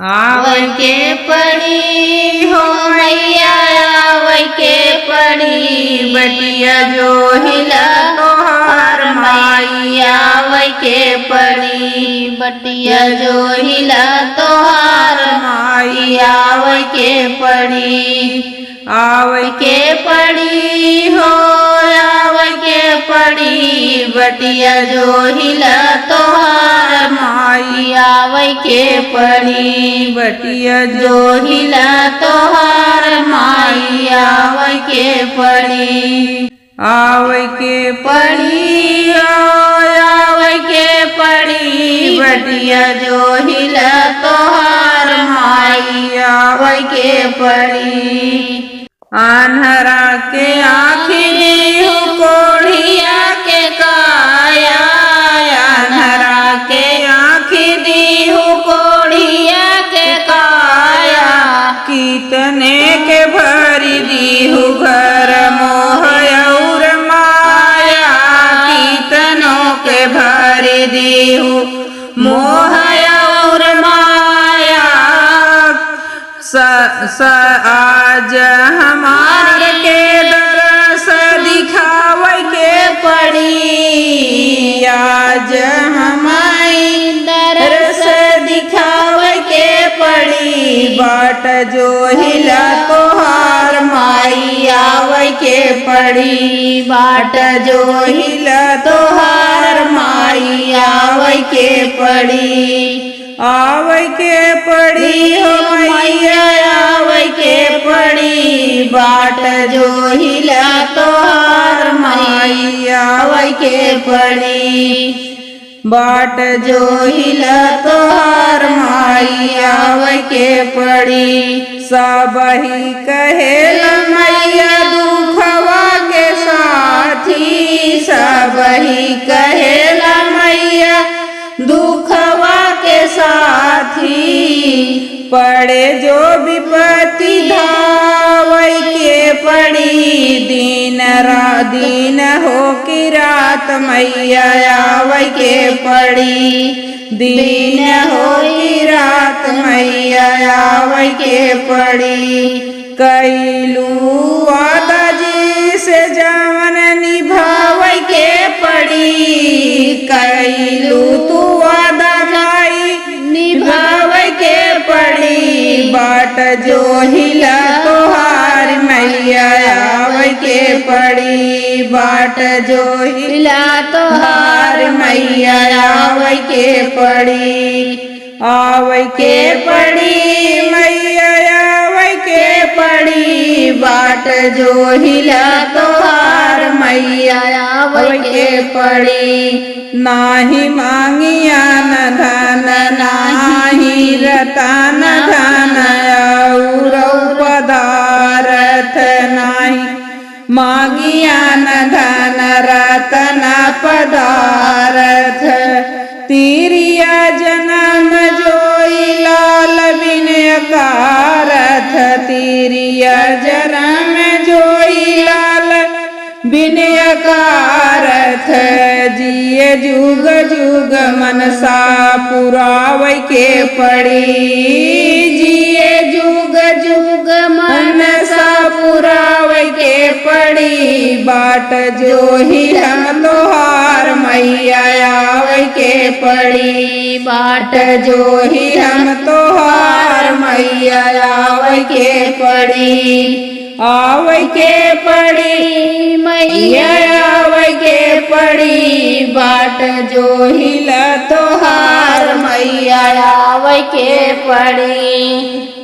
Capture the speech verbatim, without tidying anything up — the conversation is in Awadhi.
आवै के पड़ी हो मैया, आवै के पड़ी। बटिया जो हिला तोहार माई, आवै के पड़ी। बटिया जो हिला तोहार माई, आवै के पड़ी। आवै के पड़ी हो, आवै के पड़ी। बटिया जो हिला तोहार माई, आवै के पड़ी। बटिया जो हिला तोहार माई, आवै के पड़ी। आवै के पड़ी हो, आवै के पड़ी। बटिया जो हिला तोहार माई, आवै के पड़ी। आन्हरा के आँखी दीहू कोढ़िया के काया, आन्हरा के आँखी दीहू कोढ़िया के काया। कितने के भरी दीहू घर मोह और माया, कितनों के भरी दीहू मोह और माया। स-, स-, आज हमार के दरस दिखावै के पड़ी, आज हमार दरस दिखावै के पड़ी। बाट जो हिला तोहार माई, आवै के पड़ी। बाट जो हिला तोहार माई, आवै के पड़ी। आवै के पड़ी हो मैया, आवै के पड़ी। बाट जो हिला तोहार माई, आवै के पड़ी। बाट जो हिला तोहार माई, आवै के पड़ी। सबही कहेला मैया दुखवा के साथी, सबही कहेला मैया दुखवा के साथी। पड़े जो विपत्ति धावै के पड़ी, दिन रा-, दिन हो कि रात मैया आवै के पड़ी, दिन हो कि रात मैया आवै के पड़ी। कइलू वादा जइसे जवन निभावै के पड़ी, कइलू तू वादा माई निभावै के पड़ी। बाट जो हिला तोहार मैया आवै के पड़ी, बाट जो हिला तोहार मैया आवै के पड़ी। आवै के पड़ी मैया, आवै के पड़ी, बाट जो हिला तोहार मैया, आवै के पड़ी। नाही मांगिया न धन, नाही रतन धन, और पदारथ नाही मांगिया न धन रतन पदारथ। तिरिया जनम जोई लाल बिन अकारथ, तिरिया जनम जोई लाल बिन अकारथ। जिए जुग जुग मनसा पुरावै के पड़ी, जिए जुग जुग मनसा पुरावै के पड़ी। बाट जो ही हम तोहार मैया आवै के पड़ी, बाट जो ही हम तोहार मैया आवै के पड़ी। आवै के पड़ी मैया, आवै के पड़ी, बाट जो हिला तोहार मैया, आवै के पड़ी।